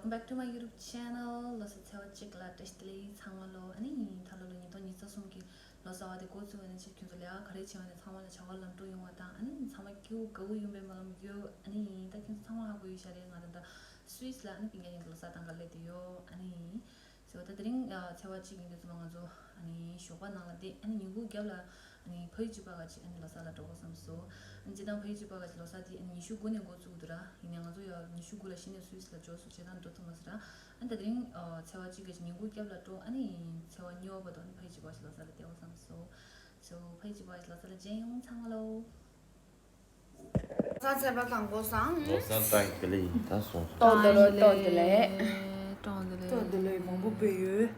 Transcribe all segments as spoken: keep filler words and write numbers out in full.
Welcome back to my YouTube channel. ལོ་གསར་ཚེས་པ་གཅིག་ལ་བཀྲ་ཤིས་བདེ་ལེགས་ཚང་མ་ལོ། ཨ་ནི་ད་ལོ་ལོ་ཉིས་སྟོང་ཉི་ཤུ་རྩ་གསུམ་གྱི་ལོ་གསར་བ་དེ་འགོ་བཙུགས་པ་ནས་ཕྱིར་ཁྱོད་ཚོ་ལས་ཀ་ག་རེ་བྱས་པ་ནས་ཚང་མ་ལ་བྱ་བ་ལམ་འགྲོ་ཡོང་བ་དང་། ཨ་ནི་ཚང་མ་སྐྱིད་པོ་དགའ་པོ་ཡོང་བའི་སྨོན་ལམ་ཡོད། ཨ་ནི་ད་ཁྱོད་ཚོ་ཚང་མ་ཧ་གོ་ཡོད་ཤག་རེད། ང་ད་ལྟ་སུད་སི་ལ་ཨ་ནི་སྤུན་ཀྱག་མཉམ་དུ་ལོ་གསར་གཏོང་ག་སླེབས་བསྡད་ཡོད། ཨ་ནི་ཟེར་བ་ད་དེ་རིང་ཨ་ཚེས་པ་གཅིག་ཡིན་དུས་ཙམ་པ་ང་ཚོ་ཨ་ནི་ཞོགས་པ་ནང་ལ་བསྡད། ཨ་ནི་ཉིན་གུང་རྒྱབ་ལ་ཨ་ནི་ཕ་ཡུལ་གཅིག་པ་ག་ཅིག་ཨ་ནི་ལོ་གསར་ལ་འགྲོ་དགོས་བསམ་སོང་། ཨ་ནི་སྤྱིར་བཏང་ཕ་ཡུལ་གཅིག་པ་ག་ཅིག་ལོ་གསར་དེ་ཨ་ནི་ཉི་ཤུ་དགུ་ནས་འགོ་བཙུགས་འདུག་ར། ཡིན་ནའི་ང་ཚོ་ཡང་ཉི་ཤུ་དགུ་ལ་གཞི་ནས་སུད་སི་ལ་འབྱོར་སོང་། བྱས་ཙང་འགྲོ་ཐུབ་མ་སོང་ར། ཨ་ནི་ད་དེ་རིང་ཨ་ཚེས་པ་གཅིག་ག་ཅིག་ཉིན་གུང་རྒྱབ་ལ་འགྲོ། ཨ་ནི་ཚེས་པ་གཉིས་པ་བར་དུ་ཨ་ནི་ཕ་ཡུལ་གཅིག་པ་ག་ཅིག་ལོ་གསར་ལ་བསྡད་དགོས་བསམ་སོང་། སོ་ཕ་ཡུལ་གཅིག་པ་ག་ཅིག་ལོ་གསར་ལ་མཇལ་ཡོང་། ཚང་མ་ལོ། ལོ་གསར་ཚེས་པ་དང་པོ་བཟང་། ལོ་གསར་བཀྲ་ཤིས་བདེ་ལེགས་ཡིན། ད་སོང་སོང་། ཏོག་ཏོ་ལོ་ཏོག་ཏོ་ལེ། ཏོག་ཏོ་ལེ། ཏོག་ཏོ་ལེ་མང་པོ་བོད་ཡོད།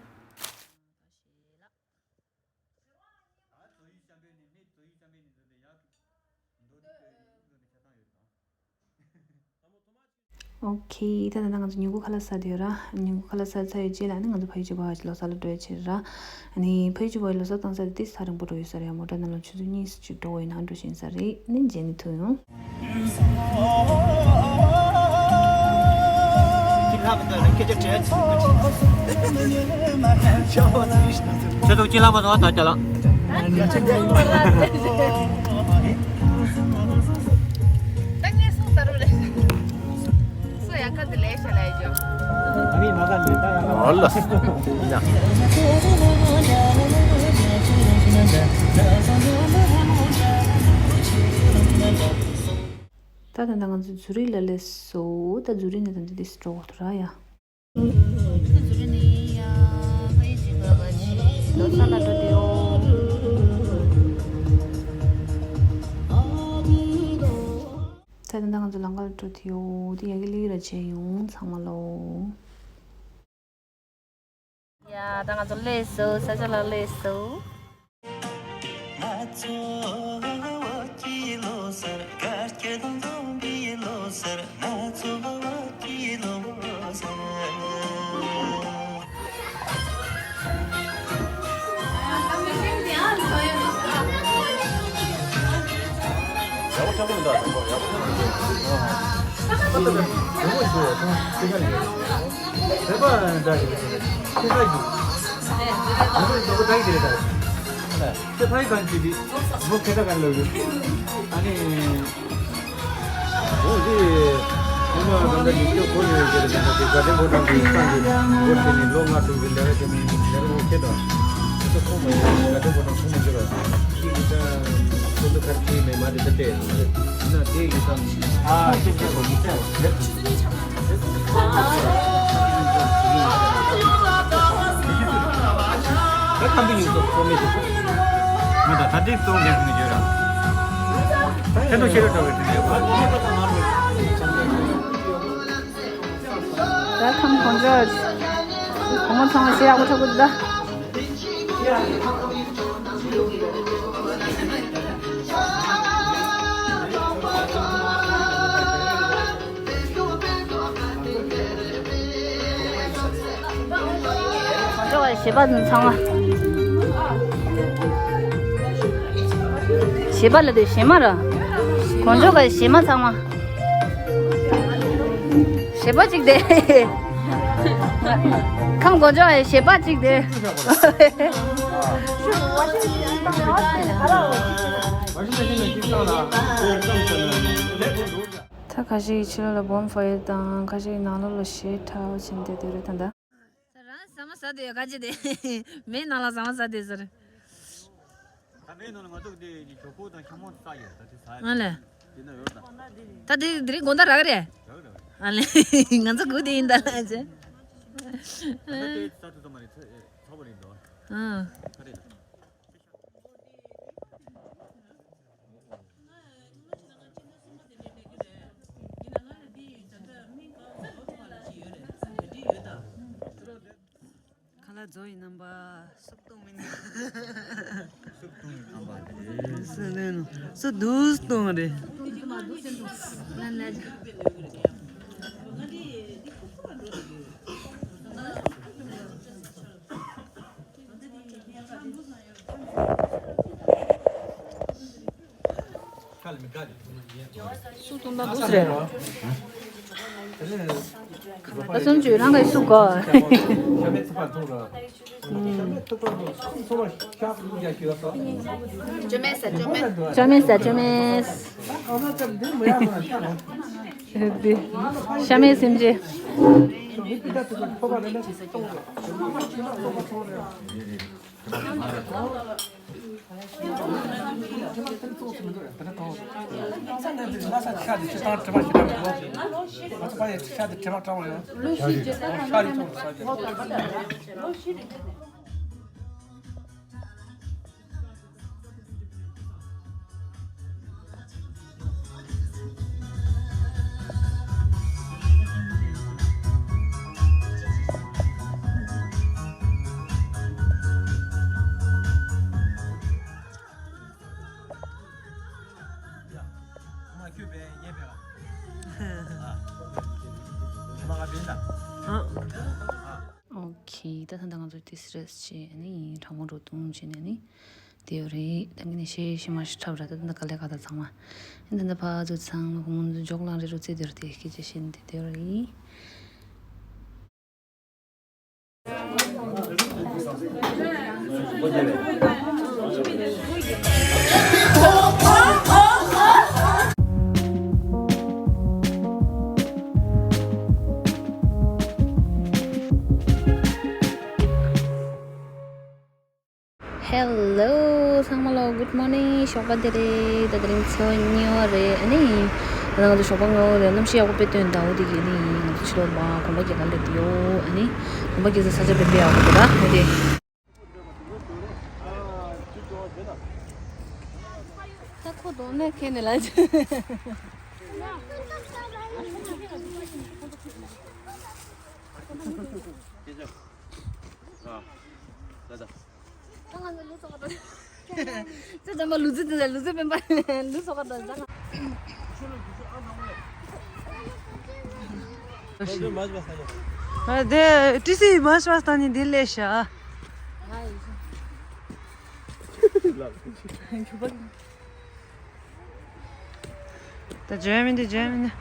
ཨོ་ཁེ། ད་ད་ང་ཚོ་ཉིན་གུང་ཁ་ལག་ཟ་བསྡད་ཡོད་ར། ཉིན་གུང་ཁ་ལག་ཟ་ཚར་ཡོད་རྗེས་ལ་ནི་ང་ཚོ་ཕ་ཡུལ་གཅིག་པ་ག་ཅིག་ལོ་གསར་ལ་འགྲོ་ཡ་ཕྱིར་ར། ཨ་ནི་ཕ་ཡུལ་གཅིག་པ་ག་ཅིག་ལོ་གསར་བཏང་ས་དེ་ཏོག་ཙམ་རིང་པོ་འགྲོ་ཡོད་ས་རེད། མོ་ཊ་ནང་ལ་ཆུ་ཚོད་གཉིས་ཙམ་ཅིག་འགྲོ་དགོས་ཡོད་ན་འགྲོ་ཤེས་ས་རེད། ནི་མཇལ་ནི་ཐུག་ཡོང་། ཁྱེད་ཚོ་ཅི་ལ་མ་སོང་ད་ཅ་ལག་སོ་ཡ་ཁ་དེ་ལས་ཤ་ལས་ཇོ། ཨ་མི་མ་ག་ནི་ད་ཡ་ཨོ་ལ། ད་ད་ད་ང་ཚོ་ཛུ་རིག་ལ་སླེབས་སོང་། ད་ཛུ་རིག་ནས་ད་འདི་འདི་སུ་འགྲོ་དགོས་ཐུག་ར་ཡ། ཛུ་རིག་ནས་ཡ་ཕ་ཡུལ་གཅིག་པ་ག་ཅིག་ལོ་གསར་ལ་འགྲོ་དེ་ཡོད། ད་ད་ང་ཚོ་ལམ་ཁ་ལ་འགྲོ་དེ་ཡོད། དེ་ཡ་གི་ལི་ར་བྱས་ཡོང་། ཚང་མ་ལོ། ཡ་ད་ང་ཚོ་སླེབས་སོང་། ས་ཆ་ལ་སླེབས་སོང་། Welcome, congrats. ཁོང་མོ་ཚང་མ་ཞེ་ཡག་པོ་ཆགས་ཀྱི་འདུག་ད། གོན་ཆོག་ག་གཞས་པ་ཚང་མ། གཞས་པ་ལ་དེ་གཞས་མ་ར། གོན་ཆོག་ག་གཞས་མ་ཚང་མ། གཞས་པ་གཅིག་དེ། ཁམས་དགོན་ལྗོངས་ཀྱི་གཞས་པ་གཅིག་དེ། ད་ཁ་ཤས་ཀྱིས་ཕྱི་ལོགས་ལ་སྦོན་ཕ་ཡར་དང་། ཁ་ཤས་ཀྱིས་ནང་ལོགས་ལ་གཞས་འཁྲབ་བྱས་བསྡད་དེ་རེད་ད་ལྟ། ཟ་མ་ཟ་དེ་ཡོད་ག་ཅི་དེ། མེ་ནང་ལ་ཟ་མ་ཟ་དེ་ཟེར། ད་མེ་ནང་ལ་ང་ཚོ་དེ་ཇོ་ཁོ་དང་ཤ་མོ་ཟ་ཡོད། ད་དེ་ཟ་ཡོད། ཨ་ལེ། དེ་ན་ཡོད་ད། ད་དེ་དེ་རིང་དགོང་དག་རག་རེད། རག་རེད། ཨ་ལེ། ང་ཚོ་སྒུག་དེ་ཡིན་ད་ལ་ཅེ། ད་དེ་ཟ་ཐུབ་ཐུབ་མ་རེད། ཚ་ཚ་བ་རེད་འདུག་ཨ། ག་རེད་ད། ཁ་ལག་བཟོ་ཡི་རྣམ་པ་སུབ་གཏོང་མིན། སུབ་གཏོང་ཡི་རྣམ་པ་རེད། སུ་ལེན་སུ་དུས་གཏོང་རེད། སུ་གཏོང་ད་དུས་རེད། ད་སུམ་ཅུ་རང་གིས་བསུ་གོ། བཅོ་མེད་ཟེར། བཅོ་མེད། བཅོ་མེད་ཟེར། བཅོ་མེད། ཤ་མེད་སེམས་ཅན། ཨོ་ཁེ། ད་ད་ལྟ་ང་ཚོ་ཏི་སི་རེས་བྱས་ནས་གྲང་མོ་འགྲོ་དུང་བྱས་ནས་ནི་དེ་ཡོད་རེད། ད་ངས་ནི་ཤེས་ཤེས་མ་ཤེས་འཁྲབ་ར། ད་ད་ལྟ་ག་ལེ་ག་ད་ཚང་མ་ད་ད་ཕ་ཚོ་ཚང་མ་ཁོང་ཚོ་འཇོག་ལང་རེ་རུ་ཚེ་དེར་དེ་སྐད་ཆ་བཤད་ནས་དེ་དེ་ཡོད་རེད། Hello ཚང་མ་ལོ། Good morning. ཞོགས་པ་བདེ་ལེགས། ད་དེ་རིང་ཚེས་པ་གཉིས་པ་རེད། ཨ་ནི་ད་ང་ཚོ་ཞོགས་པ་སྔ་པོ་རེད། གནམ་གཤིས་ཡག་པོ་དཔེ་སྟོན་ཟླ་བོ་དེ་གི་ནི་ང་ཚོ་ཕྱི་ལོགས་མར་གོམ་པ་རྒྱག་ག་སླེབས་ཡོད། ཨ་ནི་གོམ་པ་རྒྱག་ས་ས་ཆ་དཔེ་དཔེ་ཡག་པོ་འདུག་ར། ཨ་ནི་ད་ཁོ་གདོང་ནས་ཁེལ་ནས་ལ། ད་ང་ཚོ་ལུས་སྲོག་ག་ད། ཅི་ཙམ་པ་ལུས་རྩལ་དེ་ལུས་རྩལ་སྤེན་པ་ལུས་སྲོག་ག་ད་ཟ། ཨ་དེ་ཏི་སི་མ་ཤ་སྟ་ནི་དེ་ལས་ཤ། ད་ཇོ་མི་འདི་ཇོ་མི་འདི།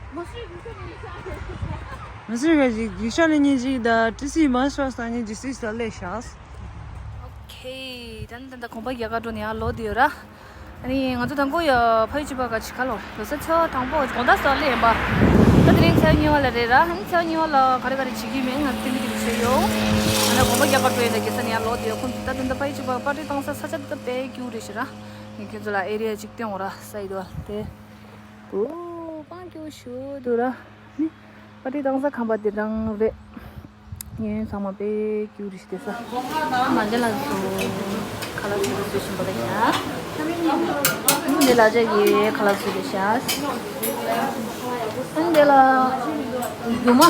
མི་སུ་ག་ཞིག་ཡིག་ཤ་ལེ་ཉིན་ཞིག་ད་ཏི་སི་མ་ཤ་སྟ་ནི་ཇི་སི་ས་ལེ་ཤ། ཨོ་ཁེ། ད་ནི་ད་ལྟ་གོམ་པ་རྒྱག་ག་འགྲོ་ནས་ཡར་ལོག་བསྡད་ཡོད་ར། ཨ་ནི་ང་ཚོ་དང་པོ་ཡ་ཕ་ཡུལ་གཅིག་པ་ག་ཅིག་ག་ལོ་ལོ་ས་ཚེས་པ་དང་པོ་དགོང་དག་སོགས་ལ་ཡིན་པ། ད་དེ་རིང་ཚེས་པ་གཉིས་པ་ལ་རེད་ར། ཨ་ནི་ཚེས་པ་གཉིས་པ་ལ་ག་རེ་ག་རེ་བྱེད་ཀྱི་མིན་ང་ཚོ་སྟིང་གི་བྱེད་ཡོང་། ཨ་ནི་གོམ་པ་རྒྱག་ག་འགྲོ་ཡིན་ད་རྒྱལ་ས་ནས་ཡར་ལོག་བསྡད་ཡོད། ཁོང་ཚོ་ད་དེ་འདྲ་ཕ་ཡུལ་གཅིག་པ་པར་ཊི་བཏང་ས་ས་ཆ་དེ་ད་དཔེ་སྐྱིད་པོ་རེད་ཤག་ར། ངས་ཁྱོད་ཚོ་ལ་ཨེ་རི་ཡ་གཅིག་སྟོན་འོང་ར། ས་ཡི་དོ་དེ། ཨོ་པང་སྐྱིད་པོ་ཞེ་པོ་འདུག་ར། ནི་པར་ཊི་བཏང་ས་ཁང་པ་དེ་རང་རེད། ངས་ཚང་མ་དཔེ་སྐྱིད་པོ་རེད་ཤག་བལྟས་ས། མ་འཇལ་ལ་སུ་ཁ་ལག་སུ་སུ་བཞིན་པ་ལ་ཡ། འདི་ལ་ཅག་གི་ཁ་ལག་སུ་རེད་ཤག་འདི་ལ་རྒྱུ་མ།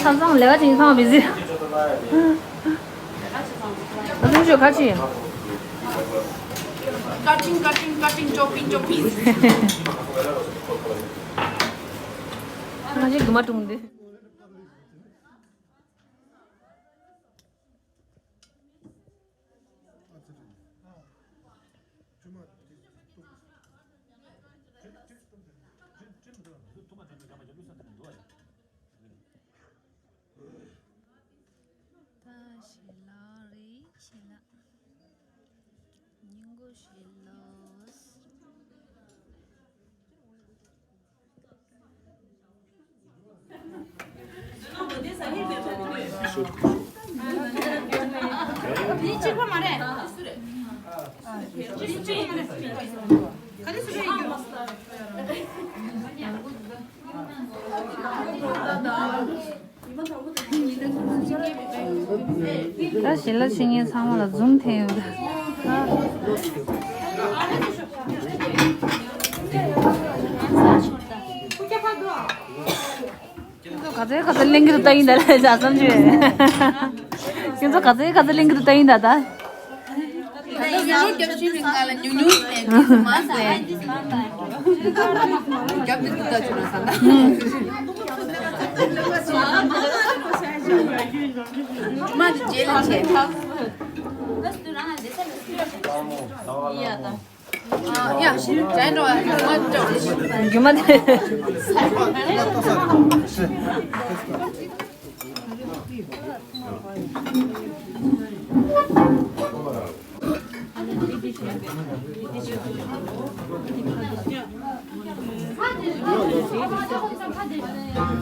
ཐབ་ཚང་ལས་ཀ་བྱེད་མཁན་ཚང་མ་བི་ཟི། ཨ་ཚང་ཞོ་ཁ་ཆེ། Cutting, cutting, cutting, chopping, chopping. ང་ཅིག་རྒྱུ་མ་བཀྲུངས་ཏེ། ད་ཞལ་ལག་རེད། ཞལ་ལག་སྙིང་གོ་ཞལ་ལག་ད་ཞལ་ལག་ཕྱི་ཉིན་ཚང་མ་ལ་འཛུམ་འཐེན་ཡོད། ཁྱེད་ཚོ་ག་ཚོད་ག་ཚོད་ལེན་གི་འདུག་ལྟ་ཡིན་ད་ལ་ལ་བསམ་བྱུང་། ཁྱེད་ཚོ་ག་ཚོད་ག་ཚོད་ལེན་གི་འདུག་ལྟ་ཡིན་ད་ད། ད་ཡང་རྒྱབ་ཤིང་རིང་ང་ལ་ཉུང་ཉུང་ནས་ཁྲིས་མ་ཟེར། རྒྱབ་ཏུ་ཏུ་ད་ཆུ་ན་ས་ན། མ་དེ་རྗེས་ལ་བྱས། ཡ་ད། ཡ། ཇན་འགྲོ་བ་རྒྱུ་མ་འགྲོ། རྒྱུ་མ་འདི།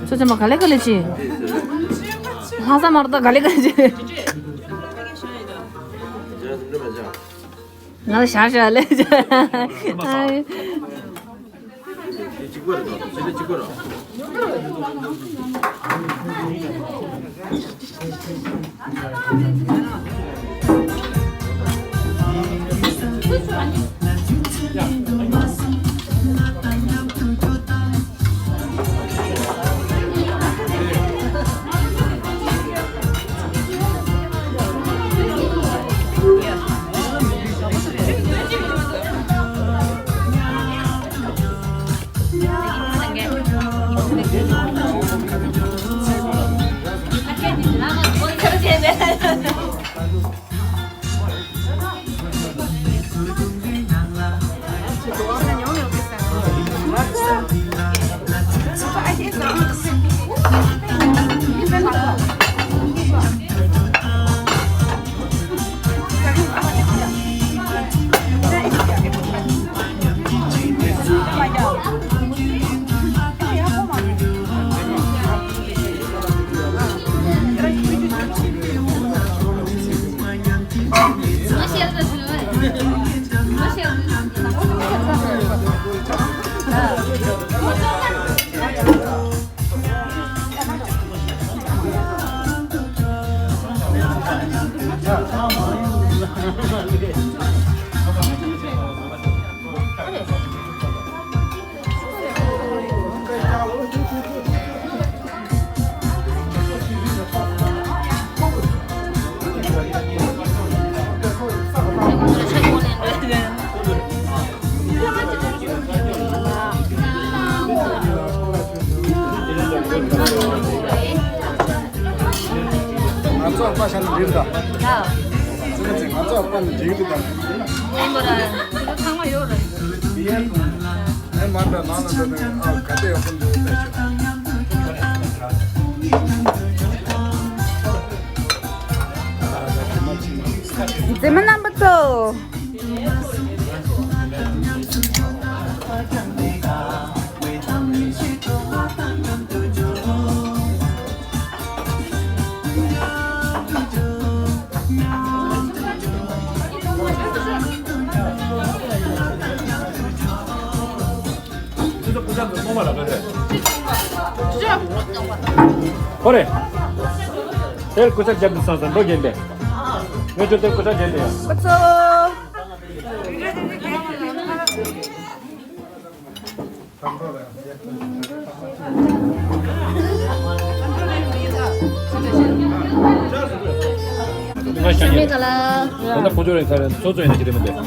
ཚོ་ཚང་མ་ག་ལེ་ག་ལེ་བྱེད། ལྷ་ས་མར་ད་ག་ལེ་ག་ལེ་བྱེད། ང་ལ་ཞར་ཞར་ལས། གཅིག་པ་རེད་དོ། ཕྱི་ལ་གཅིག་པ་རེད། ང་ཚོ་ཨ་ཕ་ཤ་ནི་འདིར་ད། ང་ཚོ་ཨ་ཕ་ནི་འདིར་ད། ཡིན་པ་ར། ཁྱེད་ཚང་མ་ཡོད་རེད། ཨེ་མ་འདྲ་ནང་ལ་འདྲ་ནི་ཨ་ག་དེ་ཡག་པོ་འདུག་ལྟ་ཞོག་རྫི་མ་རྣམ་པ་ཚོ། ཁོ་རེ། དེར་སྐུ་ཚབ་རྒྱབ་ནས་སང་སང་འགྲོ་རྒན་པས། ངས་ཁྱོད་དེར་སྐུ་ཚབ་རྒྱབ་ནས་ཡོང་། སྐུ་ཚབ། ང་ཤ་ཉེ། ད་ལྟ་ཕོ་ཅོ་རེ་ཚ་རེ་ཚོ་ཚོ་ཡིན་ན་ཅི་རེད་མི་འདུག་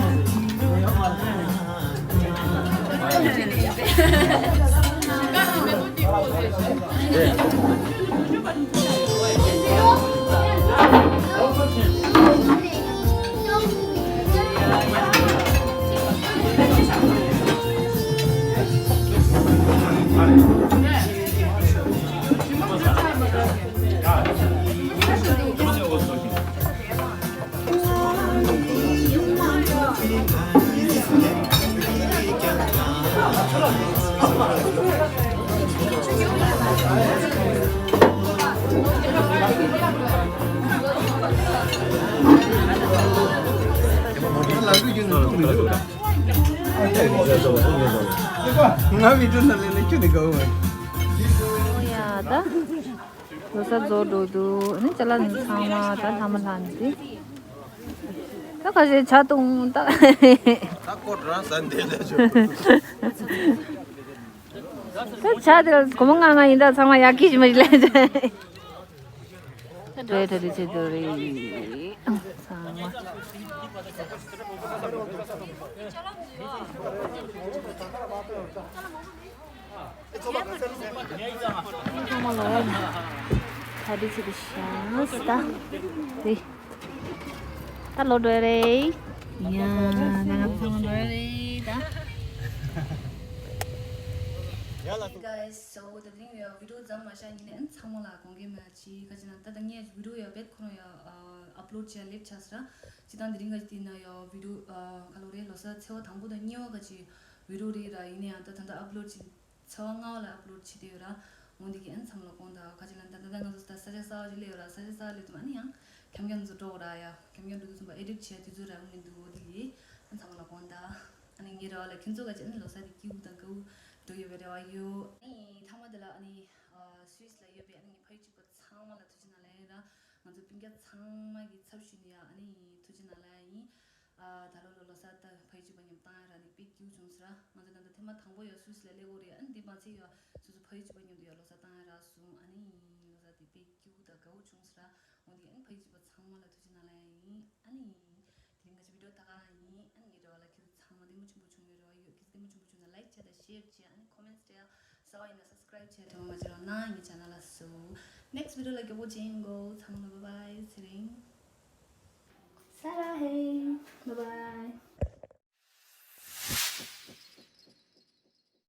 ང་མི་འགྲོ་ན་ལས་ལས་ཁྱོད་ནི་དགའ་བོ། ཨོ་ཡ་ད། ལོ་གསར་རྫོགས་འགྲོ་འདུག་ཨ་ནི་ཅ་ལག་ནི་ཚང་མ་ད་ལྷ་མོ་ལྷ་ནི་དེ། ད་ཁ་ཤས་ཇ་བཏུང་ད། ད་ཀོ་ཀྲ་ཟ་འདི་ལ་ཆོག་ད་ཇ་དེ་སྒོར་མོ་ལྔ་ལྔ་ཡིན་ད་ཚང་མ་ཡག་གི་ཞིག་མ་ཞིག་ལས་ཇ། ད་གྲོས་གྲ་སྒྲིག་བྱེད་དུ་རེད། ཚང་མ། ཚང་མ་ལོ་བ་ནི་གྲ་སྒྲིག་བྱེད་དུ་ཤ་སི་ད་རེད། ད་ལོ་འགྲོ་རེད། ཡ་ད་ང་ཚང་མ་འགྲོ་རེད། ཡ་ལ། Hey guys, so ད་དེ་རིང་ཡ་བི་ཌི་ཡོ་མཚམས་མ་བཞག་ཡིན་ནའི་ཚང་མ་ལ་དགོངས་འགལ་མེད་ཅིག་ག་ཅི་ན་ད་ད་ངས་བི་ཌི་ཡོ་ཡ་བེད་ཁོ་རང་ཡ་ཨ་ཨབ་ལོཌ་བྱས་ལེཊ་ཆགས་སོང་ར། སྤྱིར་བཏང་དེ་རིང་ག་ཅི་དེ་ན་ཡ་བི་ཌི་ཡོ་ཨ་ག་ལོ་རེད་ལོ་གསར་ཚེས་པ་དང་པོ་དང་གཉིས་པ་ག་ཅི་བི་ཌི་ཡོ་རེད་ར། ཡིན་ནའི་ཡང་ད་ད་ད་ཨབ་ལོཌ་བྱས་ཚེས་པ་ལྔ་པ་ལ་ཨབ་ལོཌ་བྱས་ཏེ་ཡོད་ར། འོ་འདི་གི་ཨ་ནི་ཚང་མ་ལ་དགོངས་དག་ག་ཅི་ལ་ད་ད་ད་ང་ཚོ་ད་ས་ཆ་གསར་པ་ཅིག་སླེབས་ཡོད་ར། ས་ཆ་གསར་པ་སླེབས་དུས་ཨ་ནི་ཡང་ཁྱམ་ཁྱམ་ཚོ་འགྲོ་ར་ཡ་ཁྱམ་ཁྱམ་འགྲོ་དུས་ཙམ་པ་ཨེ་ཌིཊ་བྱས་དུས་ཚོད་ར་འོ་མི་འདུག་འོ་འདི་གི་ཨ་ནི་ཚང་མ་ལ་དགོངས་དག་ཨ་ནི་ངའི་རེ་བ་ལ་ཁྱེད་ཚོ་ག་ཅི་ཨ་ནི་ལོ་གསར་དེ་སྐྱིད་པོ་དང་དགའ་པོ་འགྲོ་ཡོད་པའི་རེ་བ་ཡོད། ཨ་ནི་མཐའ་མ་དེ་ལ་ཨ་ནི་སུད་སི་ལ་ཡོད་པའི་ཨ་ནི་ངའི་ཕ་ཡུལ་གཅིག་པ་ཚང་མ་ལ་ཐུགས་རྗེ་གནང་ལེ་ར། ང་ཚོ་སྤུན་ཀྱག་ཚང་མ་གི་ཚབ་ཞུས་ནས་ཡ་ཨ་ནི་ཐུགས་རྗེ་གནང་ལེ་ཡིན། ཨ་ད་ལོ་ལོ་ལོ་གསར་ད་ཕ་ཡུལ་གཅིག་པ་མཉམ་བཏང་ཡ་ར་ནི་དཔེ་སྐྱིད་པོ་བྱུང་སོང་ར། ང་ཚོ་ད་ལྟ་ཐེངས་མ་དང་པོ་ཡ་སུད་སི་ལ་སླེབས་ཡོད་རེད། ཨ་ནི་འདི་མ་ཚད་ཡ་སོ་སོ་ཕ་ཡུལ་གཅིག་པ་མཉམ་དུ་ཡ་ལོ་གསར་བཏང་ཡ་ར་སོང་། ཨ་ནི་ལོ་གསར་དེ་དཔེ་སྐྱིད་པོ་དང་དགའ་པོ་བྱུང་སོང་ར། འོ་འདི་ཨ་ནི་ཕ་ཡུལ་གཅིག་པ་ཚང་མ་ལ་ཐུགས་རྗེ་གནང་ལེ་ཡིན། ཨ་ནི་དེ་རིང་ང་ཚོ་བི་ཌི་ཡོ་ད་ག་རང་ཡིན། ཨ་ནི་ངའི་རེ་བ་ལ་ཁྱེད་ཚོ་ཚང་མ་བདེ་མོ་ཆེན་པོ་བྱུང་བའི་རེ་བ་ཡོད། ཁྱེད་ཚོ་བདེ་མོ་ཆེན་པོ་བྱུང་ན་ལའིཀ་བྱས་དང་ཤེར་བྱས་ཨ་ནི་ཁོ་མེནཊ་བྱས་གསར་པ་ཡིན་ན་སབ་སི་ཀ་རེབ་བྱས་དྲན་པ་མ་བརྗེད་རོགས་གནང་། ངའི་ཆེ་ནལ་ལ་སོ་ནེགསི་ཊི་བི་ཌི་ཡོ་ལ་མགྱོགས་པོ་མཇལ་ཡོང་གོ་ཚང་མ་ལ་བའི་བའི་ཚེ་རིང་།